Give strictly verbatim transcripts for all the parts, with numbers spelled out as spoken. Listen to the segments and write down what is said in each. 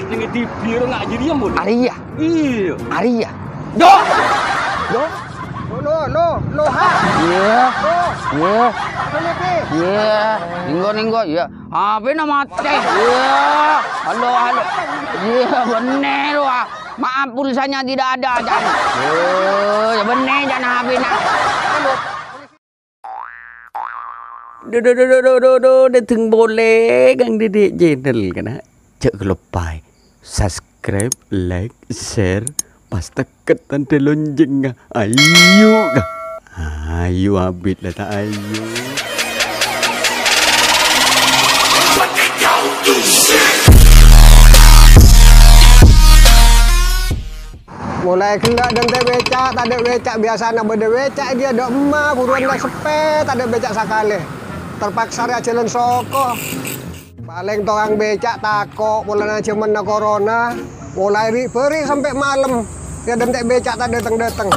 Neng T V ro nga' jârèya, Mon. Arèya. Iyâ. Arèya. Dok. Dok. Lo, lo, lo, lo, ha. Iyâ. Lo. Iyâ. Apa nih, Pi? Iyâ. Nèngko, nèngko, iyâ. H P-na matè. Iyâ. Halo, halo. Iyâ, bhender, wah. Maaf, pulsanya tidak ada, Jan. Iyâ, bhender, Jan, H P-na. Halo. Dhu, dhu, dhu, dhu, dhu, dhu, dhu, dhateng polè Kang Dede Channel, kana'. Jhâ' kaloppaè subscribe, like, share, pas tekket tandhâ lonjhângnga. Ayo, ka. Ayo, abit la ta' ayo. Molaè ghellâ' dântè' beca', tadâ' beca' biyasana bâdâ beca' è ghiyâ dâ' emma, buruwân la seppè, tadâ' beca' sakalè. Terpaksa rè ajhâlân soko. Palèng tokang beca' tako' polana jhâmanna corona, molaè ri'-bâri' sampè' malem, ghellâ' dântè' beca' ta' dâteng-dâteng.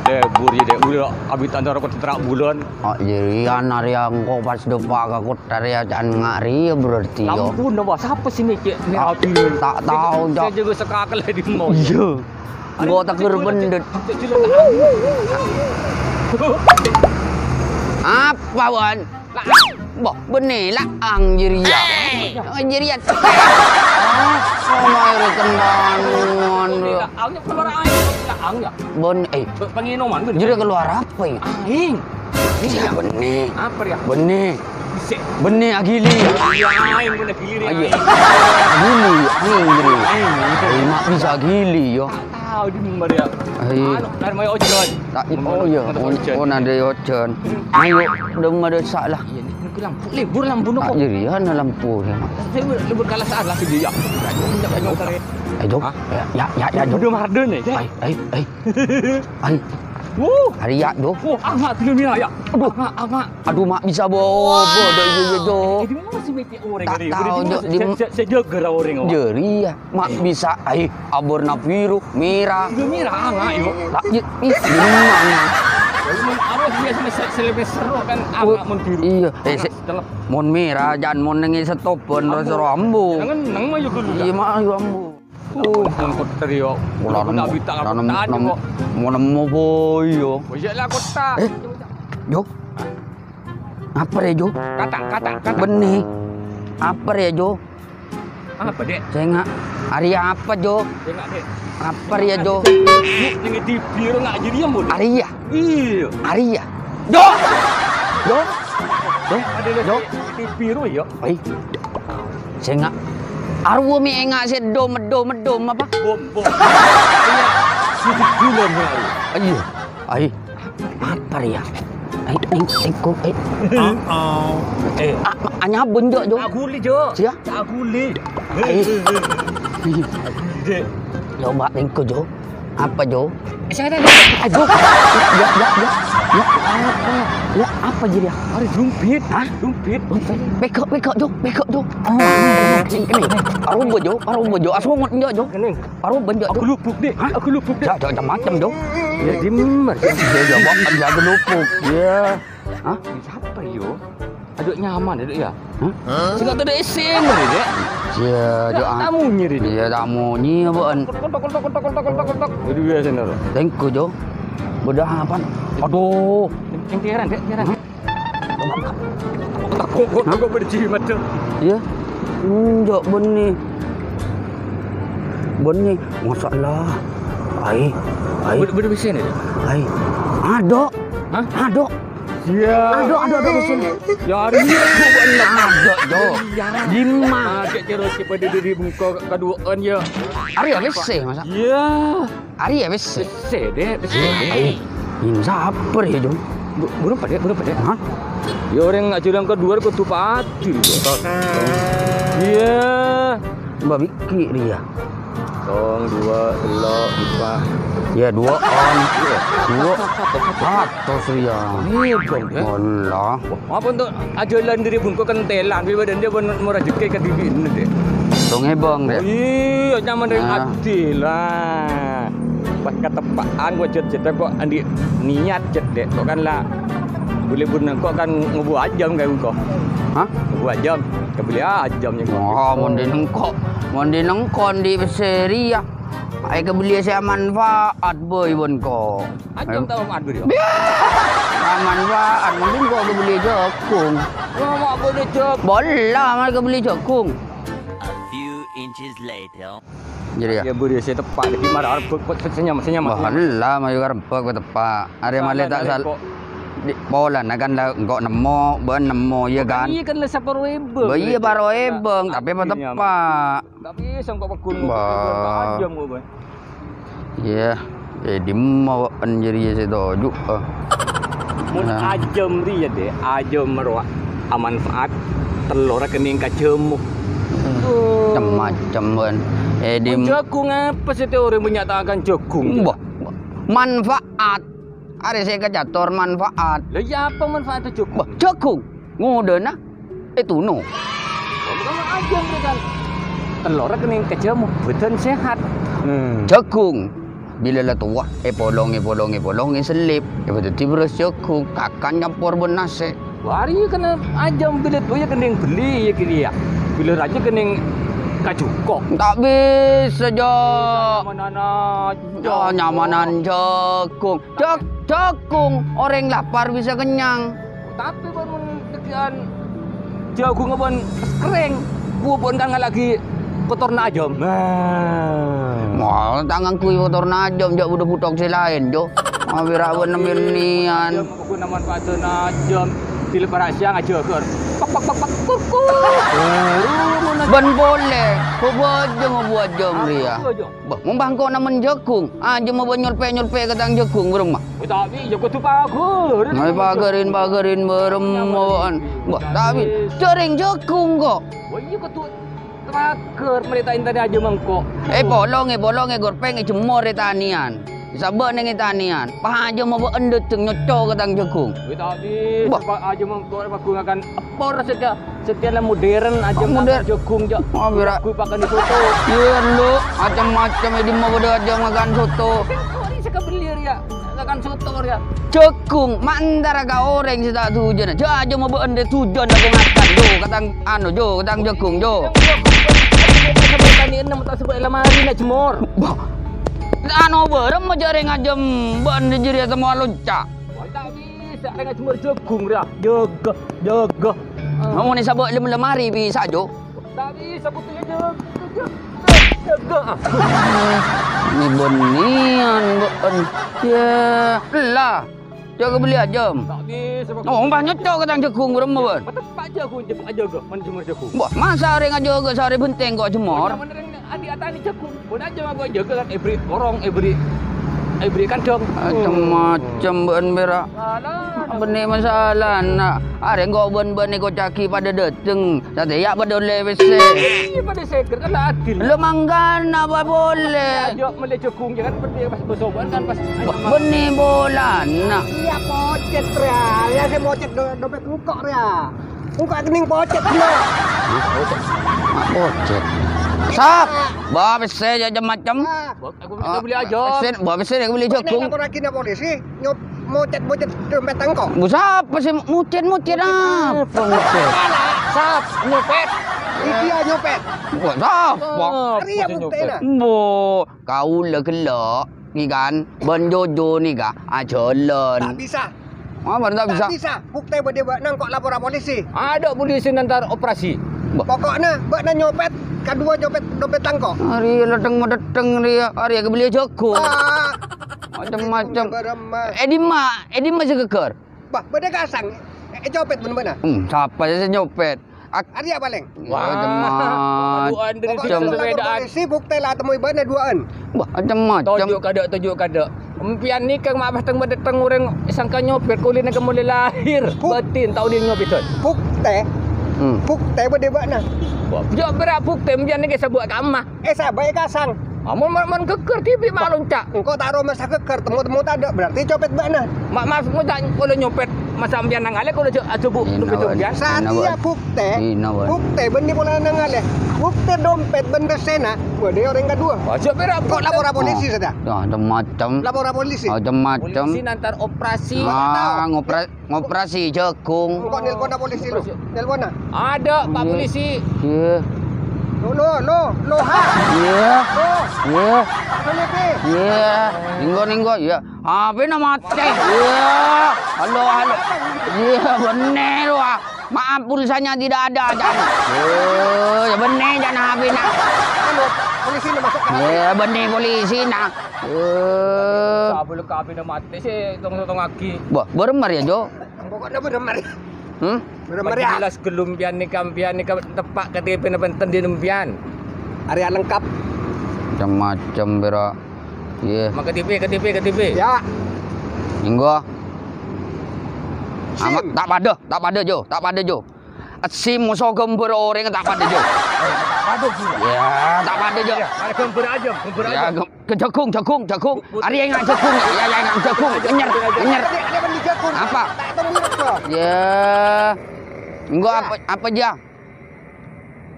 Dek, buri, Dek. Uli, Dek. Abit antara kota terak bulan. Oh, jârèya, narèya engko' pas dâpa' ka kottha rèya, can nga' rèya berarti, yo. Lampu napa? Sapa sè mècè' mèra biru? Ta' tao, Cok. Sè jâgâ sakakel è dimma. Iyâ. Engko' teger bendhet. Apa, Wan? Lah, boh, bânnè, laang jârèya. Oh, jârèya. Oh, maèrè kendhangan. Laang, ya, keluar aèng. Laang, ya. Bân, eh. Penginoman, bân. Jârèya keluar apa, ya? Aèng. Iyâ, bânnè. Apa, ya? Bânnè. Bânnè, aghili. Iyâ, aèng, bânnè, aghili, aèng. Aghili, aèng, jârèya. Aèng. Eh, ma' bisa aghili, ya. Tao dimma rèya. Ayo. Anu, kan mayu ojhân. Oh, iyâ. Oh, nandhâ ojhân. Ayo, dimma dâ' sa' la. Iyâ, nèko lampu, lebur lampuna kok. Jârèya na lampu. Saya lebur kalah saat lah, sih, ya. Ayo, ayo, ayo. Hah? Ya, ya, ya, ya, Jo. Udah marden, ya, Cek? Ay, ay, ay. Ay. Wuh. Arèya, Jo. Wuh, angak dulu, Mira, ya. Aduh. Angak, angak. Aduh, ma' bisa bobo, Jo, iya, iya, Jo. Jadi, mau sih mikir orang ini. Tak tahu, Jo. Saya, saya, saya jaga orang, Wak. Jârèya. Ma' bisa, ai, abârna biru, mèra. Biru mèra, angak, yo. La, iyâ, ih, gimana? Awas biasa se-, selebih seru kan, angak mon biru. Iyâ, eh, se-, mon mèra, jân mon neng è setoban, terus ro ambu. Jangan neng mah yo dulu. Iyâ, ma' yo ambu. Oh, mon kottha yo. Kula nemu, nemu, kok. Mon nemu boy yo. Oh, iya lah kottha. Eh, Jo. Apa rè, Jo? Kata, kata, kata. Bânnè. Apa rè, Jo? Apa, Dek? Sènga'. Arèya apa, Jo? Sènga', Dek. Apa rèya, Jo? Neng T V ro nga' jârèya, Mon. Arèya. Iyâ. Arèya. Jo! Jo! Jo! Ada Jo! T V ro, ya. Oi. Sènga'. Arowa mè' ènga' sè dom, dom, dom apa? Bom, bom. Iya. Sisi bulan, ya, Aru. Iyâ. Ai. Apa rèya? Ai, ai, engko', ai. Eh, a-, a-, anyabun, Jo, Jo. Aguli, Jo. Siya? Aguli. Ai. Aguli, Dek. Coba engko', Jo. Apa, Jo? Eh, saya tadi. Aduh. Ya, ya, ya, ya. Ya, apa? Ya, apa, jârèya? Ada jumpit. Hah? Jumpit. Jumpit. Pèko', pèko', Jo. Pèko', Jo. Oh, ini. Arowa, Jo. Arowa, Jo. Asongot, Jo, Jo. Ini. Arowa, Jo. Aku lupuk, Dek. Hah? Aku lupuk, Dek. Ya, Jo, macam-macam, Jo. Ya, dimma. Ya, Jo, Jo, bukan ya, aku lupuk. Ya. Hah? Sapa, yo? Aduh, nyaman, aduh, ya. Hah? Sing tadi isin, Dek. Iya, Jo, ah. Tamu nyeri, Dek. Iya, tamu nyeri, apaan? Kotok, kotok, kotok, kotok, kotok, kotok. Jadi biasa, Dek. Thank you, Jo. Bâdâ apaan? Aduh. Yang tiaran, Dek, tiaran. Hah? Kok, kok, kok, kok berjimat, Dek? Iya. Enjâ', bânnè. Bânnè. Masalah. Ai, ai. Bâdâ, bâdâ bisa, Dek? Ai. Aduh. Hah? Aduh. Iya. Aduh, aduh, aduh, di sini. Ya, hari ini aku buat enak. Aduh, Jo. Iya. Dimma. Pakai cerita pada diri bengkok keduaan, ya. Hari ya, wis, sih, masa? Iya. Hari ya, wis. Wis, sih, Dek. Wis, sih, Dek. Ai, ini siapa ya, Jo? Bu-, burung pada, burung pada. Hah? Ya, orang ngajulang kedua kudu pati, ya. Iya. Mbak Biki, dia. Song, dua, telu, empat. Ya, dua on. Dua. Atos, ya. Iya, Bang, ya. Wallah. Apa untuk ajalan diri bungko kentelan, wi badan dia pun murah jeke ke diri ini, Dek. Dong ebang, Dek. Iya, nyaman dari hati lah. Pas ketepaan gua cet-cet kok andi niat cet, Dek. Kok kan lah. Bâli bun engko' kan ngobu ajâm kaè engko'. Hah? Ngobu ajâm. Kabelli ajâm nyengko'. Oh, mon dhi' engko', mon dhi' engko' andi' pèssè rèya. Ayo kabelli sè amanfaat, boy, bun ko'. Ajâm tao manfaat, boy, ya? Biya! Amanfaat, mon dhi' engko' kabelli jhâghung. Wah, ma' bâdâ jhâghung. Bola, malah kabelli jhâghung. A few inches later. Jadi ya. Ya, buru sè teppa', di mana arep kok senyum-senyum. Wah, lah, mayu karep kok teppa'. Arè malè ta' sal-, di polana kan la engko' nemmo, bân nemmo, ya kan? Iya kan la saparo èbâng. Bâ, iya, paro èbâng, tapi apa teppa'? Tapi sangko' pegun. Bah. Ajâm kok, Bang. Iya, eh, dimma wa'en jârèya sè toju', ah. Mon ajâm rèya, Dè, ajâm rowa amanfaat, tellorra kennèng kajhâmo. Macem-macem, bân. Eh, dim- Mon jhâghung apa sè teori menyatakan jhâghung? Bah, manfaat. Arè sè kacator manfaat. Lah, iya apa manfaatnya jhâghung? Bah, jhâghung. Ngodâna ètono. Kamu kan ajâm, kan? Tellorra kennèng kajhâmo, bhâdhân sehat. Hmm. Jhâghung. Bilâ la towa, èpolong, èpolong, èpolong, èsellip. Èpadhâddhi bherrâs jhâghung, kakan nyampor bân nasè'. Wari kennèng ajâm bilâ towa, ya kennèng bellè, ya kiri, ya. Bilâ rajâ kennèng kajhâko'. Ta' bisa, Jo. Nyamanan, Jo. Oh, nyamanan jhâghung. Jhâ-, jhâghung, orèng lapar bisa kennyang. Tapè bân mon tegghi'ân jhâghung bân kerrèng, bubun kan ngala'aghi kotorna ajâm. Nah. Wah, ta' ngangghuy kotorna ajâm, jhâ' bâdâ bhuthok sè laèn, Jo. Mabira bân bennèyan. Ajâm, apa ghuna manfaatna ajâm? Dilepas siang ajâgâ. Pek, pek, pek, pek, kuk, kuk. Bân polè, ngobu ajâm, ngobu ajâm rèya. Apa, Jo? Bah, mon bâ' engko' nemmen jhâghung, ajâmma bâ' nyolpè'-nyolpè' ka tang jhâghung bârâmma. Tapi ya kodhu paghâr. Nah, paghârin, paghârin bârâmma bâ'ân. Bah, tapi jhârèng jhâghung ko'. Wah, iya kodhu paghâr, mèlè ta' èntana ajâmma engko'. Eh, polong, eh, polong, eh, gorpèng, eh, jemmor, eh, tanèyan. Sabâ' neng, eh, tanèyan. Pas ajâmma bâ'ân dâteng nyoco' ka tang jhâghung. Wah, tapi ajâmma engko' paghâr ngakan epor saja. Sekian modern aja. Oh, modern. Jhâghung, Jo. Oh, bira. Aku pakan di soto. Iya, lu. Macam-macam ya, di mana ada aja makan soto. Sing kori saka beli ya. Makan soto ya. Jhâghung, ma' entara ka orèng sè ta' dujân. Jhâ' ajâmma bâ'ân dâ' dujân aku makan, Jo. Katang, anu, Jo, katang jhâghung, Jo. Sampai tani enam tak sebut lamari nak jemur. Bah. Anu, bârâmma jhârèng ajâmma bâ'ân dâ' jârèya semua lonca'. Wah, tak bisa, rèng ajâmma jhâghung, ra. Jhâghung, jhâghung. Ngomong ni sabâ' lem-, lemari bisa, Jo. Tak bisa, putih aja. Jhâghung, jhâghung. Ni bânnèyan, bâ'ân. Ya, lah. Jhâ' kabelli ajâm. Tak bisa, Pak. Oh, mbah nyoco' ka tang jhâghung, bârâmma, bâ'ân. Betul, Pak, jhâghung, jhâghung, ajâgâ. Mon jemur jhâghung. Wah, masa rèng ajâgâ sarè bhenteng ko' jemor? Mon rèng adi atani jhâghung. Mon ajâgâ ajâgâ kan èbri korong, èbri, èbri kandhâng. Macem-macem bâ'ân pèra'. Salah. Bânnè masalana. Arè engko' bân-, bâ'ân èkoca'aghi padâ dâteng. Satèya padâ ollè pèssè. Iyâ, padâ sèger kan adil. Lho, mangkana apa polè? Ajâ mellè jhâghung, ya kan, berarti pas besokan kan pas. Wah, bânnè polana. Iyâ, pocet, rèya. Iyâ, sè mocet do-, dompet engko', rèya. Engko' kennèng pocet, rèya. Hah? Pocet. Sap, bâ pèssè jhâ' macem-macem. Ah. Aku bisa beli aja. Pèssè, bâ pèssè kabelli jhâghung. Nek laporake nang polisi, nyop-, mocet-mocet dompet engko'. Bu, sapa sih mocet-mocet apa mocet? Sap, nyopet. Iya, nyopet. Bu, sapa? Ari ya buktèna. Bu, kaulâ ghellâ', nèka kan, bân Jojo nèka, ajhâlân. Tak bisa. Apa ta' bisa? Tak bisa. Buktè bâdâ bâ'na engko' lapora polisi. Adâ' polisi nantar operasi. Bah. Pokokna bâ'na nyopet, kadhuwâ nyopet dompet engko'. Arè lèttèng-madèttèng rèya, arè kabelli jhâghung. Ah. Macem-macem. Bârâmma. È dimma, è dimma sè ghâggâr? Bah, bâdâ kasang. È, ècopet bân bâ'na. Hmm, sapa sè nyopet? Ak- Arya palèng. Wah, macem-macem. Pokokna lapor polisi, buktè la temmo bâ'na duwâ'ân. Wah, macem-macem. Toju' kadâ', toju' kadâ'. Empiyan nèka ma' pas teng-madèttèng orèng sangka nyopet, kulina ka mulai lahir. Buk- Batin tao dia nyopet, Don. Buktè. Hmm. Buktè bâdâ bâ'na. Wah, jhâ' pèra' buktè empiyan nèka sabâ' ka emma. Eh, sabâ' èkasang. Ah, mon, mon, mon ghâggâr dhibi' ma' lonca'. Engko' ta' ro masa ghâggâr, temmo-temmo tadâ', berarti copet bâ'na. Ma', ma' lonca' polè nyopet. Masa' sampèyan nangale'è, kaulâ jhâ', jhâ' bu-, Ina, bhâi. Saat Ina, iya bhâi. Bukte, Ina, bhâi. Bukte bânnè polana nangale'è. Bukte dompet bân pèssèna, bâdâ orèng kadhuwâ. Aja pèra' Kok bukte. Lapora polisi saja. Ya, macem-macem. Lapora polisi. Macem-macem. Polisi nantar operasi. Ah, ngopra-, ngoperasi jhâghung. Kok nelponna polisi lu? Operasi. Nelponna. Ada, Pak Polisi. Iya. Lo, lo, lo, lo, ha. Iya. Lo. Iya. Apa nih, Pi? Iya. Ninggo, ninggo, iya. H P-na matè. Iya. Halo, halo. Iya, bânnè lo, ah. Maaf, pulsanya tidak ada, Jan. Oh, ya bânnè, Jan, H P-na. Anu, polisina masuk ke H P. Iya, bânnè polisina. Eh. Sabelum H P-na matè, sè tong-tongngaghi. Wah, bârâmma rèya, Jo? Pokoknya bârâmma rèya. Hmm? Bârâmma rèya. Jelas ghâllu empèyan nèka, empèyan nèka teppa' K T P-na bhunten dhin empèyan. Area lengkap. Macem-macem, pèra'. Iya. Mangka K T P, K T P, K T P. Ya. Ninggo. Ama-, SIM. Ta' padâ, ta' padâ, Jo. Ta' padâ, Jo. SIM moso ghâmbhâr orèng ta' padâ, Jo. Oh, ta' padâ, Jo. Ya, ta' padâ, Jo. Ya, ada ghâmbhâr ajâm, ghâmbhâr ajâm. Ya, ghâ-, jhâghung, jhâghung, jhâghung. Arèya enga' jhâghung. Ya, ya, enga' jhâghung. Nyer, nyer. Apa? Ya. Ninggo apa, apa, Jo?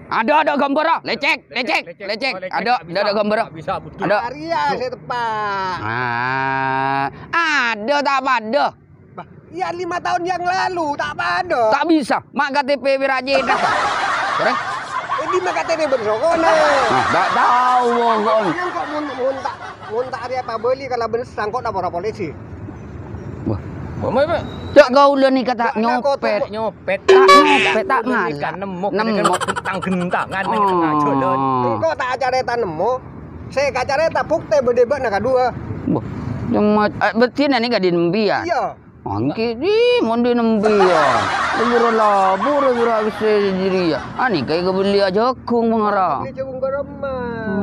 Ada, ada ghâmbhâr, ah. Lècèk, lècèk, lècèk. Ada, ada, ada ghâmbhâr, ah. Ada. Arèya sè teppa'. Ah, ada ta' padâ? Bah, ya lima tahun yang lalu, ta' padâ. Ta' bisa, ma' K T P pèra' jhâ'. Korè? Iyâ, ma' K T P bân sokona. Ah, ta' tao, pokokna. Yang kok mon, mon ta', mon ta' arèya pabâli kalabân sangko' lapora polisi. Wah. Apa, Pak? Cak kaulâ nèka ta' nyopèt. Nyopèt. Ta' nyopèt, ta' ngala'. Nemmo. Nemmo. Gentang-gentangan neng tengah jalan. Engko' ta' acarèta nemmo. Sè èkacarèta bhuktè bâdâ bâ'na kadhuwâ. Wah. Cemma-, eh, bhâdhina nèka dhin empèyan? Iyâ. Ènggi, dhi, mon dhin empèyan. Buru-buru, buru-buru abis jârèya. Anèka èkabellia jhâghung, pangara. Beli jhâghung bârâmma.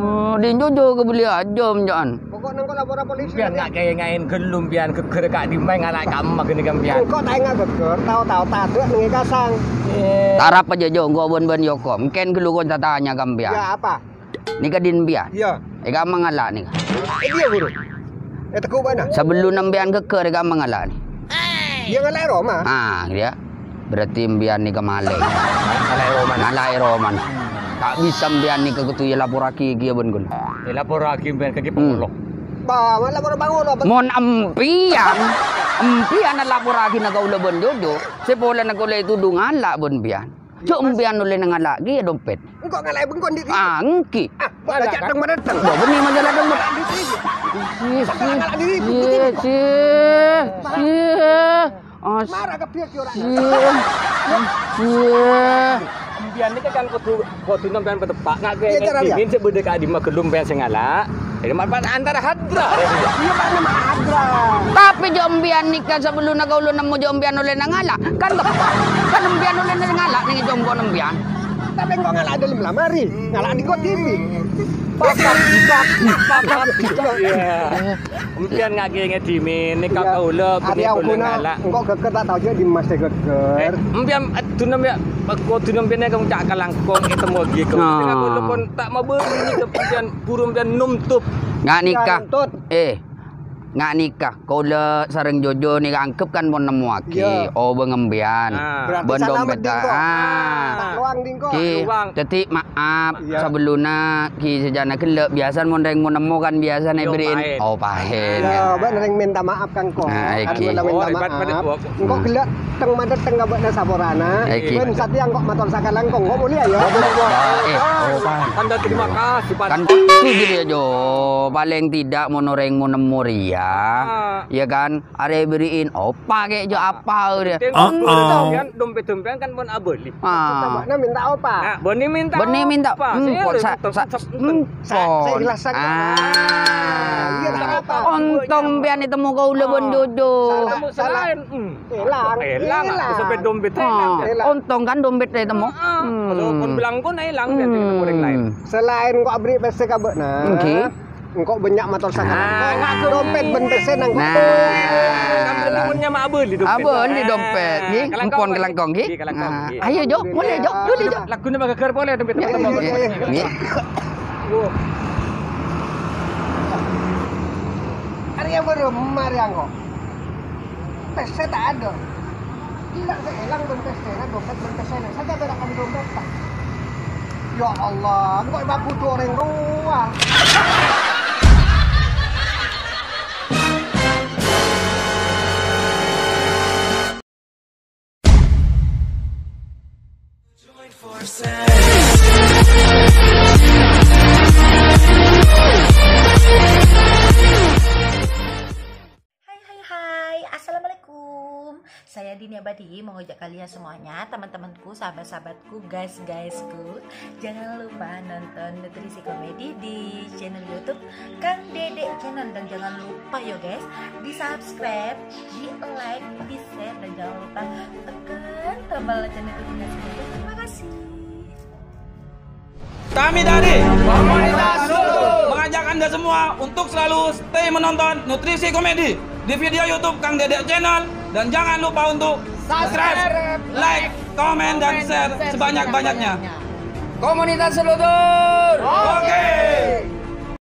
Oh, dhin Jojo èkabellia ajâm, jâ'ân. Pokokna engko' lapora polisi. Empèyan ta' kèngèng ghâllu, empèyan ghâgghâr ka'dimma ngala' ka'emma ghânèka empèyan. Engko' ta' enga' ghâgghâr, tao-tao tadâ' neng è kasang. Tarap jâ, Jo, engko' bân, bân Yoko. Mungkin ghâllu kon tatanya ka empèyan. Ya, apa? Nèka dhin empèyan? Iyâ. È ka'emma ngala' nèka? È, iyâ, Guru. È, teggu' bâ'na. Sabellunna empèyan ghâgghâr, è ka'emma ngala' nèka? Iyâ, ngala' è roma. Ah, iyâ. Berarti empèyan nèka malèng. Ngala' è romana. Ngala' è romana. Ta' bisa empèyan nèka kodhu èlaporraghi kèya bân kaulâ. Èlaporraghi empèyan ka kè pangolo. Bâ, ma' lapor pangolo, Bang. Mon empèyan, empèyan laporraghina kaulâ bân Jojo, sè polana kaulâ ètodhu ngala' bân empèyan. Jhâ' empèyan ollè nangala' kèya dompet. Engko' ngala' bengko ndi'? Ah, ènggi. Ah, bâ' ngala' ca'na kan? Dâteng-madâteng. Bâ' bânnè masalah dompet. Iyâ, iyâ, iyâ. Mara ka bias yo ora. Iyâ. Iyâ. Empèyan nèka kan kodhu, kodhu sampèyan pateppa'. Nga' kè, iyâ, cara ngèdingin sè bâdâ ka'dimma ghâllu empèyan sè ngala'. Jadi, ma-, antara hadra. Iyâ, Pak, nama hadra. Tapè jhâ' empèyan nèka sabellunna kaulâ nemmo jhâ' empèyan ollè nangala', kan teppa'. Kan empèyan ollè nangala' neng è compo'na empèyan. Tapè engko' ngala' dâlem lamari, ngala' di ko' T V. Iyâ. Empèyan nga' kè ngèdingin, nèka kaulâ bânnè kaulâ ngala'. Engko' ghâgghâr ta' tao jhâ' dimma sè ghâgghâr. Eh, empèyan, eh, dunna empèyan, kodhu empèyan nèka ca'na kalangkong ètemmo ghi' kaulâ. Nah. Sèngko kaulâ pon ta' mabâli nèka empèyan buru empèyan nuntut. Nga' nèka. Nuntut. Eh, nga' nèka. Kaulâ sareng Jojo nèka angghep kan pon nemmowaghi. Iyâ. Obâng empèyan. Ah. Berarti bân salamet dompet, dingko. Ah. Tak loang dingko. Ki, tak loang. Dhâddhi maaf, iyâ, sabellunna, ki, sajâna ghellâ', biyasana mon rèng mon nemmo kan biyasana èberri'in opaèn. Iyâ, kan? Bân rèng mènta maaf ka engko'. Nah, kan iki. Kaulâ mènta maaf. Oh, hebat, hebat. Engko' ghellâ' teng madâteng ka bâ'na saporana. Iki. Bân satèya engko' mator sakalangkong, engko' molèya, yâ. Betul, betul. Eh, opaèn. Tanda terima kasih, Pak. Kan itu gitu ya, Jo. Paling tidak mon rèng mon nemmo rèya. Ah. Iyâ kan? Arè èberri'in opa kè, Jo, apa udah. Penting kan dompet-dompet kan pon abâli. Ah. Bâ'na mènta opa. Nah, bânnè mènta. Bânnè mènta opa. Hmm, sè kok sa-, sa-, hmm, sa-, pon. Seikhlas saja. Ah. Iyâ, tak apa. Ontong empèyan ètemmo kaulâ bân Jojo. Salah, salah. Salaèn. Hmm. Èlang. Èlang. Èlang. Sampai dompet èlang. Ah. Èlang. Ontong kan dompet ètemmo. Ah. Hmm. Kalau pon belangkona èlang, hmm, berarti ketemu orang lain. Salaèn engko' aberri' pèssè ka bâ'na. Ngghi. Engko' bânnya' mator sakalangkong. Ah, ngaku. Dompet bân pèssèna engko'. Nah. Kan punya ma' abâli dompet. Abâli dompet, ngghi. Empon kalangkong, ngghi. Ngghi, kalangkong, ngghi. Nah, ayo, Jo, molè, Jo. Juli, Jo. Laguna maghâghâr polè dompet. Ngghi, ngghi, ngghi. Arèya bârâmma rèya engko'. Pèssè ta' adâ. Enna' sè èlang bân pèssèna, dompèt bân pèssèna. Sajjhâ bârâ' kan dompèt, Pak. Ya Allah, engko' èpabudhu orèng rowa. Hai, hai, hai. Assalamualaikum. Saya Dini Abadi mau ngajak kalian semuanya, teman-temanku, sahabat-sahabatku, guys-guysku. Jangan lupa nonton Nutrisi Komedi di channel YouTube Kang Dedek Channel. Dan jangan lupa yo, guys, di-subscribe, di-like, di-share, dan jangan lupa tekan tombol lonceng notifikasinya. Terima kasih. Kami dari Komunitas Sultan mengajak Anda semua untuk selalu stay menonton Nutrisi Komedi di video YouTube Kang Dedek Channel, dan jangan lupa untuk subscribe, like, komen, dan share sebanyak-banyaknya. Komunitas Sultan. Oke.